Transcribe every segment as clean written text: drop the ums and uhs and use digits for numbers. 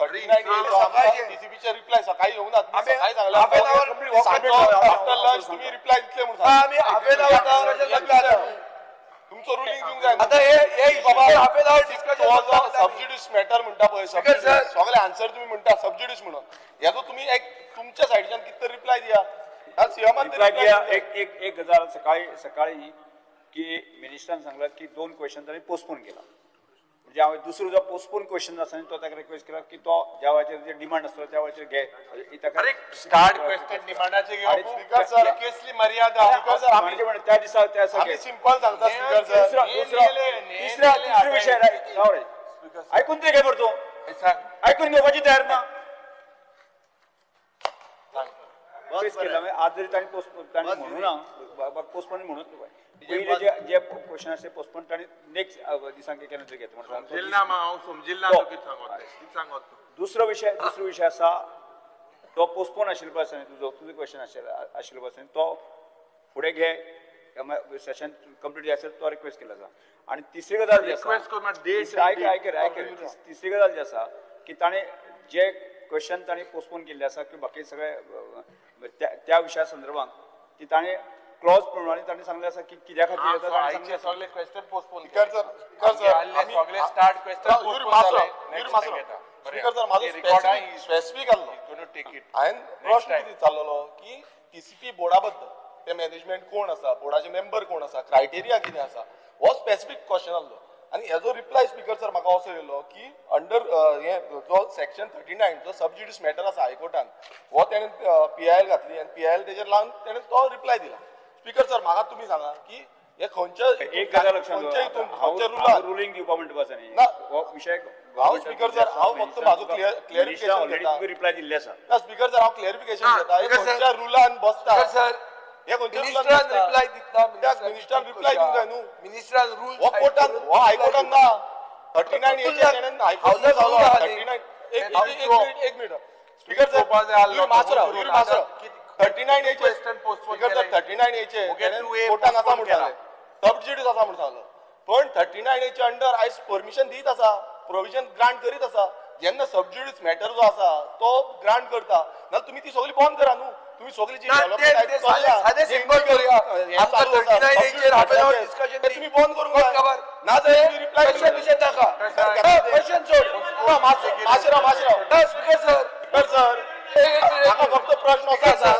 39 टीसीपीचे reply सकाळी येवंक ना. सकाळी सांगला आफ्टर लंच तुम्ही रिप्लाय दितले म्हणून आमी हाफ एन our तुमचो रुलिंग दिवंक जाय. आता हे बाबा half an hour discussion sub judice matter म्हणटा पळय, सगळे आन्सर तुम्ही म्हणटा सबज्युडिस म्हणून, हेजो तुम्ही एक तुमच्या सायडीच्यान कितें तरी रिप्लाय दिया. सीएमान रिप्लाय दिया. एक एक एक गजाल सकाळी सकाळी की मिनिस्टरान सांगला की 2 क्वेश्चन तांणी पोस्टपोन केला. म्हणजे हांवें दुसरो जो पोस्टपोन क्वेश्चन आसा तो ताका रिक्वेस्ट केला की तो ज्या वेळाचेर जे डिमांड आसलो त्या वेळाचेर घे. स्टार्ट क्वेश्चन डिमांडाचे स्पीकर सर केसली मर्यादा म्हणजे त्या दिसा त्या आमी सिंपल सांगता स्पीकर सर. दुसरो तिसरा तिसरो विशय राव रे, आयकून ते घे बरं, आयकून घेवपाची तयार ना. रिक्वेस्ट केला आज जरी तांणी पोस्टपोन तांणी म्हणू ना पोस्टपोन म्हणून पयले जे जे क्वेश्चन आसा पोस्टपोन तांणी नेक्स्ट दिसांक केन्ना तरी घेता म्हणून. दुसरो विशय आसा तो पोस्टपोन आशिल्लो पळय आसा तुजो तुजो क्वेश्चन आशिल्लो पळय आसा तो फुडें घे, सेशन कंप्लीट जाय तो रिक्वेस्ट केला आसा. आनी तिसरी गजाल जी आसा, आयक आयक आयक, तिसरी गजाल जी आसा की ताणें जे क्वेश्चन ताणें पोस्टपोन केल्ले आसा किंवा बाकी सगळे त्या विशया संदर्भात की ताणें क्लॉज प्रमाणे ताणें सांगलें आसा की कित्या खातीर सगळे क्वेश्चन पोस्टपोन स्पीकर सर म्हाजो स्पेसिफीक आसलो हांवें प्रश्न कितें चाललो की टीसीपी बोर्डा बद्दल ते मॅनेजमेंट कोण आसा, बोर्डाचे मेंबर कोण आसा, क्रायटेरिया कितें आसा, हो स्पेसिफीक क्वेश्चन आसलो. आनी हेजो रिप्लाय स्पीकर सर म्हाका असो येयलो की अंडर हे जो सेक्शन 39 जो सबज्युडिस मॅटर आसा हायकोर्टान हो तेणें पीआयएल घातली आनी पीआयएल तेजेर लावन तेणें तो रिप्लाय दिला. स्पीकर सर म्हाका तुमी सांगा की हे खंयच्या एक गजाल लक्षांत रुलिंग दिवपा म्हणटा आसा न्ही हो विशय. हांव स्पीकर सर हांव फक्त म्हाजो क्लियरिफिकेशन घेता. रिप्लाय दिल्ले आसा ना स्पीकर सर, हांव क्लियरिफिकेशन घेता. हे खंयच्या रुलान बसता सर, हे खंयच्या रुलान रिप्लाय दिता? मिनिस्टरान रिप्लाय दिवंक जाय न्हू. मिनिस्टरान रूल हो कोर्टान हो हायकोर्टान ना 39 एचे तेणें हायकोर्टान जालो 39. एक मिनट स्पीकर सर, मासरो 39 एचे स्पीकर सर 39 एचे कोर्टान आसा म्हूण सांगलें, सबज्युडिस आसा म्हूण सांगलो, पण 39 एचे अंडर आयज परमिशन दीत आसा, प्रोविजन ग्रांट करीत आसा. जेन्ना सबज्युडिस मॅटर जो आसा तो ग्रांट करता नाल्यार तुमी ती सगळी बंद करा न्हू. तुम्ही सगळी जी तुम्ही बंद करूंक ना जाल्यार रिप्लाय स्पीकर सर म्हाका फक्त प्रश्न असो आसा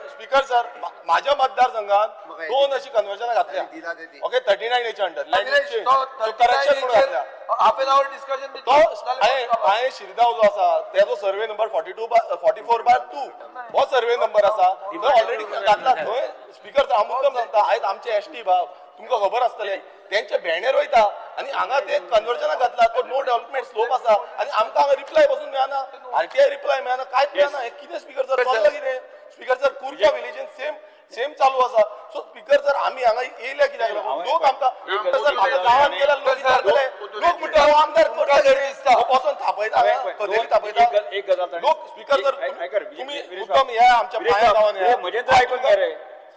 स्पीकर सर माझ्या मतदारसंघात 2 अशी कन्वर्जन घातल्या ओके 39 एच्या अंडर करेक्शन म्हणून घातल्या. हाफ एन our discussion तो हांवें शिरदाव जो आसा तेजो सर्वे नंबर 44/2 हो सर्वे नंबर आसा तो ऑलरेडी घातला थंय. स्पीकर सर हांव मुद्दम सांगता आयज आमचे एसटी भाव तुमकां खबर आसतलें तेंचे भेणेर वयता आनी हांगा ते कन्वर्जनाक घातला तो नो डेव्हलपमेंट स्लोप आसा आनी आमकां हांगा रिप्लाय पसून मेळना, आरटीआय रिप्लाय मेळना, कांयच मेळना. हें कितें स्पीकर सर चल्लां कितें? स्पीकर सर कुर्जा विलेजीन सेम सेम चालू आसा. सो स्पीकर सर आमी हांगा येयल्या कित्याक लागून लोक आमकां सर गांवांत गेल्यार लोक विचारतले, लोक म्हणटा हो आमदार करता, हो बसून थापयता, कदेली थापयता लोक. स्पीकर सर तुमी मुद्दम ह्या आमच्या पांया गांवांत या,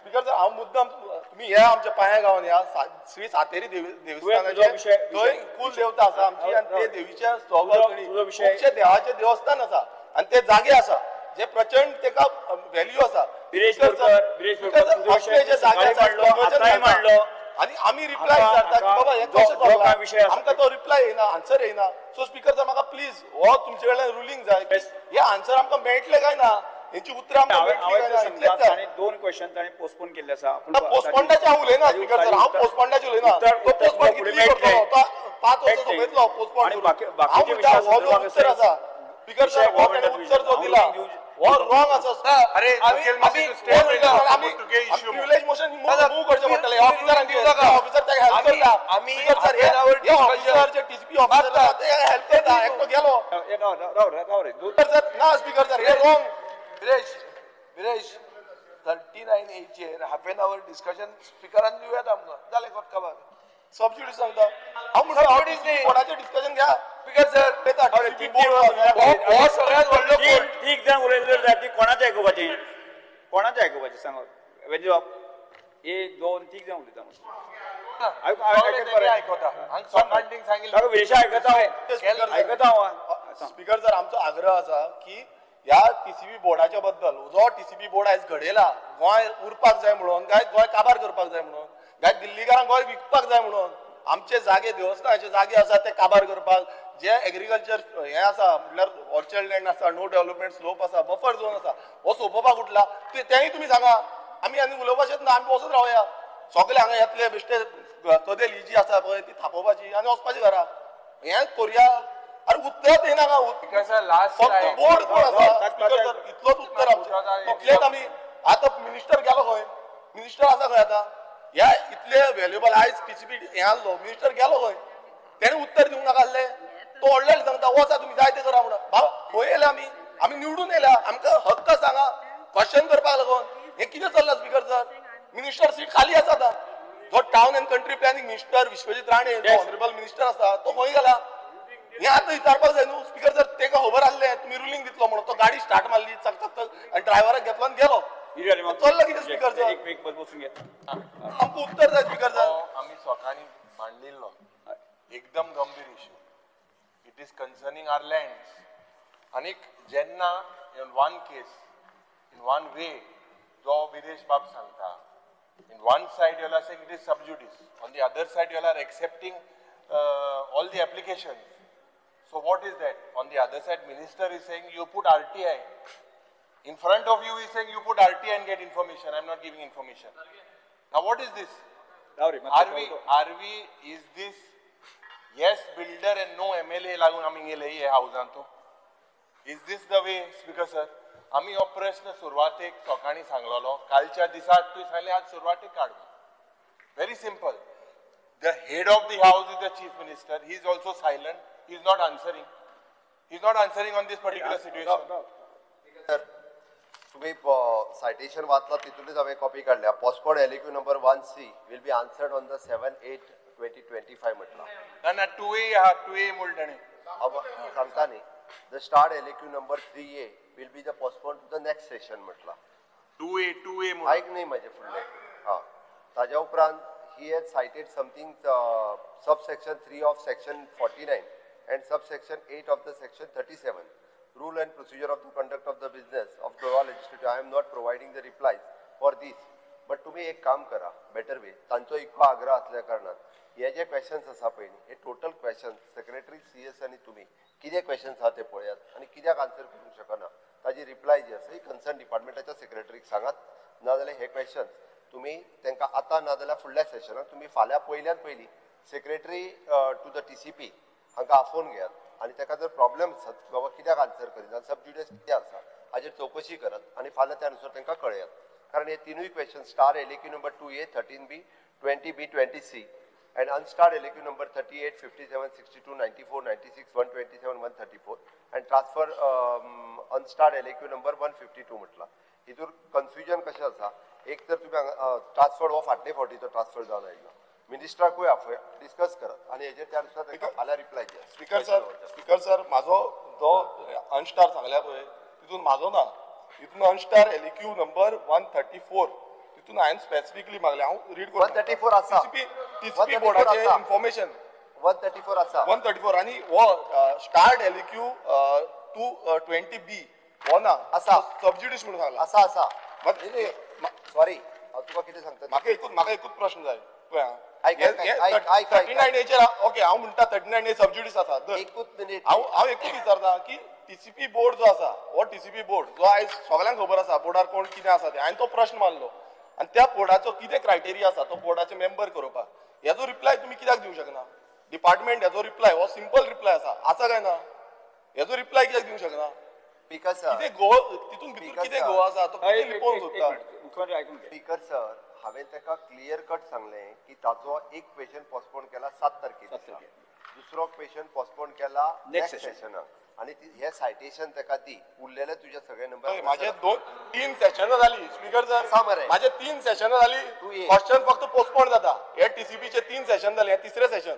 स्पीकर सर हांव मुद्दम तुमी ह्या आमच्या पांया गांवांत या श्री सातेरी देवस्थानाचे थंय कुल देवता आसा आमची आनी ते देवीच्या खुबशे देवाचे देवस्थान आसा आनी ते जागे आसा जे प्रचंड तेका व्हॅल्यू आसा. आनी आमी रिप्लाय विचारता की बाबा हें कशें चल्लां, आमकां तो रिप्लाय येना, आन्सर येना. सो स्पीकर सर म्हाका प्लीज हो तुमचे कडल्यान रुलींग जाय, हे आन्सर आमकां मेळटलें काय ना, हेंची उतरां आमकां मेळटलीं काय ना. इतलेंच जाय. 2 क्वेश्चन ताणें पोस्टपोन केल्ले आसा. पोस्टपोंडाचें हांव उलयना स्पीकर सर, हांव पोस्टपोंडाचें उलयना. तो पोस्टपोन कितली करतलो, तो 5 वर्सां सोंपयतलो पोस्टपोन. हांव म्हणटा हो जो उत्तर आसा स्पीकर सर, हो ताणें उत्तर जो दिला हो रॉंग आसा. अरे प्रिविलेज मोशन मूव करचें पडटलें ऑफिसरांक, ऑफिसर ताका हेल्प करता. स्पीकर सर हे ऑफिसर जे टीसीपी ऑफिसर आसा ते हेल्प करता, एकटो गेलो सर ना. स्पीकर सर हे रॉंग. विरेश 39 एचेर हाफ एन our discussion स्पीकरान दिवयात आमकां, जालें कोत खबर. सबसिडी सांगता हांव म्हणटा कोणाचें डिस्कशन घ्या स्पीकर सर. हो सगळ्यात व्हडलो तीग जाण उलयले जाय, ती कोणाचें आयकुपाचें, कोणाचें आयकुपाचें सांग वेंजी बाब. 1 2 3 जाण उलयता. स्पीकर सर आमचो आग्रह आसा की ह्या टीसीपी बोर्डाच्या बद्दल जो टीसीपी बोर्ड आयज घडयला गोंय उरपाक जाय म्हणून काय गोंय काबार करपाक जाय म्हणून काय दिल्लीकारांक गोंय विकपाक जाय म्हणून आमचे जागे देवस्थानाचे जागे आसा ते काबार करपाक जे एग्रीकल्चर हे आसा म्हटल्यार ऑर्चर्ड लँड आसा, नो डेव्हलपमेंट स्लोप आसा, बफर झोन आसा, हो सोंपोवपाक उठला तेंय तुमी सांगा. आमी आनी उलोवपाचेच ना, आमी वचून रावया. सगळे हांगा येतले बेश्टे कदेल ही जी आसा पळय ती थापोवपाची आनी वचपाची घरा. हें करुया. अरे उत्तर येना फक्त बोर्ड कोण आसा इतलोच उत्तर आमचें इतलेच. आमी आतां मिनिस्टर गेलो खंय, मिनिस्टर आसा खंय आतां? ह्या इतले व्हॅल्युएबल आयज टीसीपी हें आहलो मिनिस्टर गेलो खंय, तेणें उत्तर दिवंक नाका आहलें. तो व्हडले सांगता वचा तुमी जाय तें करा म्हणून. बाबा खंय येयल्या आमी, आमी निवडून येयल्या, आमकां हक्क सांगा क्वेश्चन करपाक लागून. हें कितें चल्लां स्पीकर सर? मिनिस्टर सीट खाली आसा आतां. जो town and country planning minister Vishwajit Rane जो ऑनरेबल मिनिस्टर आसा तो खंय गेला हें आतां विचारपाक जाय न्हू स्पीकर सर. तेका खबर आहलें तुमी रुलींग दितलो म्हणून तो गाडी स्टार्ट मारली चक चक चक आनी ड्रायव्हराक घेतलो आनी गेलो. चल्लां कितें स्पीकर सर? आमकां उत्तर जाय स्पीकर सर. आमी लोकांनी मांडिल्लो एकदम गंभीर issue. It is concerning our lands. आनीक जेन्ना in one case in one way जो विरेश बाब सांगता, in one side you are saying it is sub judice, on the other side you are accepting all the application. So what is that? On the other side minister is saying you put RTI in front of you, is saying you put RTI and get information. I am not giving information. Now what is this? Are we is this yes builder and no MLA लागून आमी गेले हे हावजान तो? Is this the way speaker sir? आमी हो प्रश्न सुरवातेक लोकांनी सांगलेलो, कालच्या दिसाक तुवें सांगलें आज सुरवातेक काड. Very simple. The head of the house is the chief minister. He is also silent. He is not answering. He is not answering on this particular situation. Sir तुमी सायटेशन वाचला तितूनच हांवें कॉपी काडल्या. Postpone LAQ number 1C will be answered on the 7/8/2025 म्हटलां. ना ना 2A आहा, 2A म्हूण ताणें हांव सांगता न्ही. The starred LAQ number 3A will be the postpone to the next session म्हटलां. 2A म्हूण आयक न्ही म्हाजें फुडलें. हां, ताज्या उपरांत he has cited something sub section 3 of section 49 and sub section 8 of the section 37 rule and procedure of the conduct of the business of Goa legislative. I am not providing the replies for this, but तुम्ही एक काम करा, better way. तांचो इतको आग्रह असल्या कारणान हे जे क्वेश्चन्स आसा पळय न्ही, हे टोटल क्वेश्चन्स सेक्रेटरी CS आनी तुमी कितें क्वेश्चन्स आहा ते पळयात आनी कित्याक आन्सर करूंक शकना ताजी रिप्लाय जी आसा ही कन्सर्न डिपार्टमेंटाच्या सेक्रेटरीक सांगात. नाजाल्यार हे क्वेश्चन्स तुमी तांकां आतां नाजाल्यार फुडल्या सेशनाक तुमी फाल्यां पयल्यान पयलीं सेक्रेटरी टू the TCP हांकां आफोवन घेयात आनी ताका जर प्रॉब्लेम आसात बाबा कित्याक आन्सर करिना, सब ज्युडिस कितें आसा हाजेर चवकशी करात आनी फाल्यां त्या अनुसार तांकां कळयात. कारण हे तिनूय question star LAQ number 2A, 13B, 20B, 20C and unstarred LAQ number 38, 57, 62, 94, 96, 127, 134 and transfer unstarred LAQ number 152 म्हटलां. हितूर confusion कशें आसा, एक तर तुमी ट्रान्सफर हो फाटले फावटीचो ट्रान्सफर जावन आयिल्लो, मिनिस्टराकूय आफय डिस्कस करात आनी हेजेर त्या नुसार तांकां फाल्यां रिप्लाय दियात. स्पीकर सर, स्पीकर सर म्हाजो जो अनस्टार सांगल्या पळय तितून म्हाजो ना, तितून अनस्टार LAQ number 134 तितून हांवें स्पेसिफिकली मागलें. हांव रीड करता. 134 आसा, टीसीपी बोर्डाचें इन्फॉर्मेशन 134 आसा, 134 आनी हो स्टार्ट LAQ 220B हो ना आसा, सबज्युडिस म्हणून सांगला आसा आसा. सॉरी हांव तुका कितें सांगता, म्हाका एकूच प्रश्न जाय. 39A okay, हांव म्हणटा 39A सब ज्युडिस आसा. एकूच मिनीट, हांव एकूच विचारता की टीसीपी बोर्ड जो आसा हो टीसीपी बोर्ड जो आयज सगळ्यांक खबर आसा बोर्डार कोण कितें आसा तें, हांवें तो प्रश्न मारलो आनी त्या बोर्डाचो कितें क्रायटेरिया आसा तो बोर्डाचे मेंबर करपाक, हेजो रिप्लाय तुमी कित्याक दिवंक शकना? डिपार्टमेंट हेजो रिप्लाय हो सिंपल रिप्लाय आसा, आसा काय ना? हेजो रिप्लाय कित्याक दिवंक शकना? स्पीकर सर कितें गोवा तितून भितर कितें गोवा आसा तो कितें लिपोवंक सोदता? स्पीकर सर हांवें ताका क्लियर कट सांगलें की ताचो एक क्वेश्चन पोस्टपोन केला 7 तारखेक, दुसरो क्वेश्चन पोस्टपोन केला नेक्स्ट सेशनाक आनी हे सायटेशन ताका दी. उरलेले तुजे सगळे नंबर माझे 2-3 सेशनां जाली स्पीकर सर, माझे 3 सेशनां जाली, क्वेश्चन फक्त पोस्टपोन जाता. हे टीसीपीचे 3 सेशन जाले, हे तिसरे सेशन.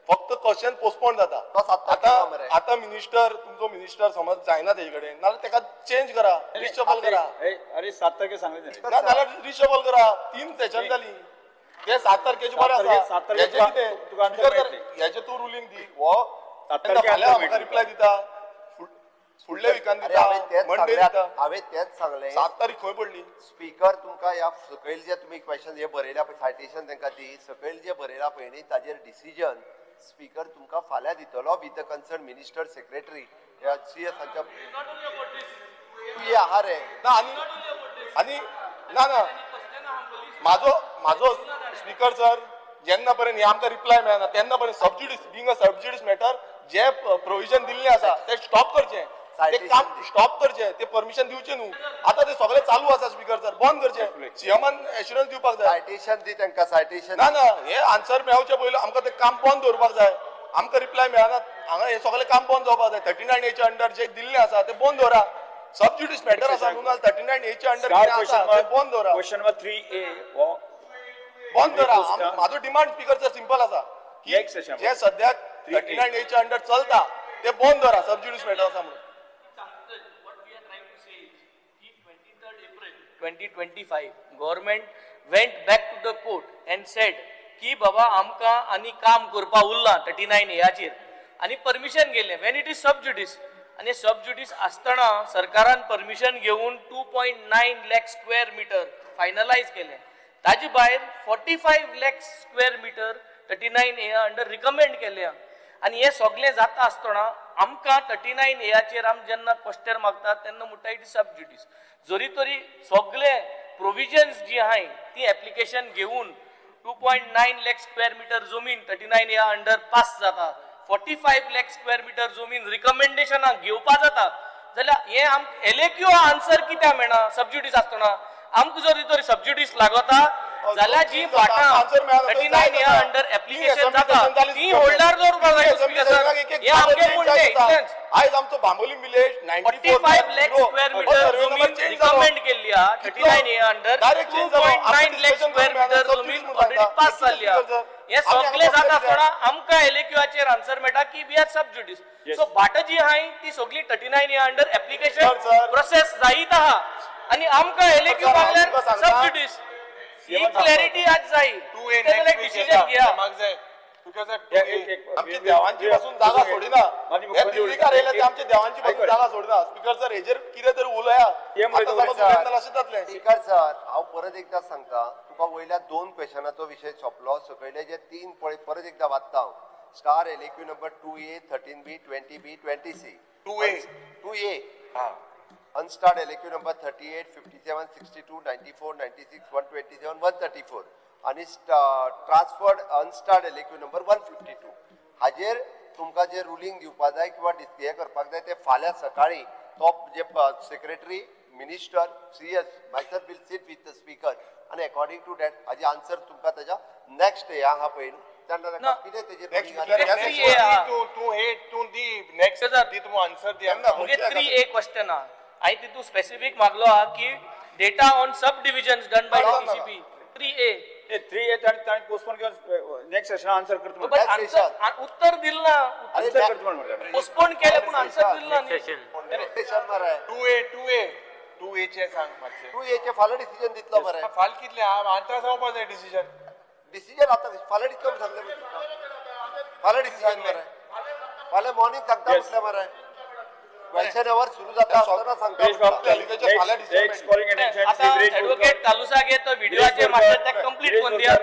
फक्त क्वेश्चन पोस्टपोन जाता. आतां आतां मिनिस्टर तुमचो मिनिस्टर समज जायना तेजे कडेन नाजाल्यार तेका चेंज करा, रिशफल करा. अरे 7 तारखे सांगले ना जाल्यार रिशफल करा. 3 सेशन जाली ते 7 तारखेचे बरें आसा. हेजें कितें हेजें तूं रुलींग दी, हो फाल्यां आमकां रिप्लाय दिता, फुडल्या विकान दिता, मंडे दिता. हांवें तेंच सांगलें. 7 तारीख खंय पडली? स्पीकर तुमकां ह्या सकयल जे तुमी क्वेश्चन हे बरयल्या पळय, सायटेशन तांकां दी, सकयल जे बरयला पळय न्ही ताजेर डिसिजन स्पीकर तुमकां फाल्यां दितलो with the concern minister secretary CS हांच्या हे आहा रे. ना आनी आनी ना ना म्हाजो म्हाजो स्पीकर सर जेन्ना पर्यंत हे आमकां रिप्लाय मेळना तेन्ना पर्यंत sub judice being a sub judice matter J provision दिल्लें आसा तें स्टॉप करचें, ते काम स्टॉप करचें, ते परमिशन दिवचें न्हू. आतां ते सगळें चालू आसा स्पीकर सर, बंद करचें. सीएमान एश्युरन्स दिवपाक जाय. सायटेशन दी तांकां, सायटेशन. ना ना हे आन्सर मेळचे पयलीं आमकां तें काम बंद दवरपाक जाय. आमकां रिप्लाय मेळना हांगा हें सगळें काम बंद जावपाक जाय. 39 एच्या अंडर जे दिल्लें आसा तें बंद दवरा. सबज्युडीस मॅटर आसा न्हू, 39 एच्या अंडर कितें आसा तें बंद दवरा. क्वेश्चन नंबर 3A बंद दवरा. म्हाजो डिमांड स्पीकर सर सिंपल आसा की जे सद्याक 39 एच्या अंडर चलता ते बंद दवरा, सबज्युडीस मॅटर आसा म्हणून. 2025 government went back to the court and said की बाबा आमकां आनी काम करपा उरलां 39 एयाचेर आनी परमिशन गेलें. When it is sub judice, आनी सब ज्युडीस आसतना सरकारान परमिशन घेवन 2.9 लाख स्क्वेअर मिटर फायनलायज केलें. ताजे भायर 45 लाख स्क्वेअर मिटर 39 एया अंडर रिकमेंड केलें. आनी हें सगळें जाता आसतना आमकां 39 एयाचेर आमी जेन्ना क्वेश्चन मागतात तेन्ना म्हणटा it is सब ज्युडीस. जरी तरी सगळे प्रोविजन्स जी आहाय ती एप्लिकेशन घेवन 2.9 लाख स्क्वेअर मिटर जमीन 39 एया अंडर पास जाता, 45 लाख स्क्वेअर मिटर जमीन रिकमेंडेशनाक घेवपा जाता, जाल्यार हें आमकां LAQ answer कित्याक मेळना सब ज्युडीस आसतना? आमकां जरी तरी सब ज्युडीस लागता जाल्यार जी भाटां 39 एया अंडर एप्लिकेशन जाता ती होल्डार दवरपाक जाय. हें आमगें म्हणणें इतलेंच. आयज आमचो Bambolim village 45 lakh square metre जमीन रिकमेंड केल्ली आहा 39 एया अंडर, 2.9 लाख स्क्वेअर मिटर जमीन ऑलरेडी पास जाल्ली आहा. हें सगळें जाता आसतना आमकां LAQचेर आन्सर मेळटा की we are सब ज्युडीस. सो भाटां जी आहाय ती सगळी 39 एया अंडर एप्लिकेशन प्रोसेस जायत आहा आनी आमकां LAQ मागल्यार सब ज्युडीस. ही क्लॅरिटी आज जाय. डिसिजन घेया. आमची देवांची पासून जागा सोडिना, हे दिल्लीकार येयले ते आमच्या देवांची पासून जागा सोडिना. स्पीकर सर हेजेर कितें तरी उलया. अशें जातलें. स्पीकर सर हांव परत एकदां सांगता तुका, वयल्या 2 क्वेश्चनाचो विशय सोंपलो. सकयले जे 3 पळय परत एकदां वाचता हांव. Star LAQ number 2A 13B 20B 20C 2A unstarred LAQ number 38, 57, 62, 94, 96, 127, 134 आनी ट्रान्सफर्ड अनस्टार्ड LAQ number 152. हाजेर तुमकां जे रुलींग दिवपा जाय किंवा हें करपाक जाय ते फाल्यां सकाळीं तो जे secretary minister CS myself will sit with the speaker आनी अकॉर्डिंग टू that हाजे आन्सर तुमकां ताज्या नेक्स्ट हे आहा पळय न्हू तेन्ना कितें तेजेर तूं दी नेक्स्ट दी तूं आन्सर दी. 3A question आहा. हांवें तितून स्पेसिफीक मागलो आहा की data on sub divisions done by DTCP 3A. 3A ताणें पोस्टपोन घेवन नेक्स्ट सेशनाक आन्सर करता. उत्तर दिलें ना, पोस्टपोन केलें पूण आन्सर दिलें ना. 2A चे सांग मातशें. 2A चे फाल्यां डिसिजन दितलो मरे. फाल्यां कितलें आतां जावपा जाय डिसिजन. डिसिजन आतां फाल्यां दितलो सांगलें, फाल्यां डिसिजन मरे, फाल्यां मॉर्निंग सांगता म्हटलें मरे. क्वेश्चन our सुरू जाता आसतना सांगता. एडवोकेट तालुसागे तो व्हिडिओचे मातशें ते कंप्लीट करून दिया.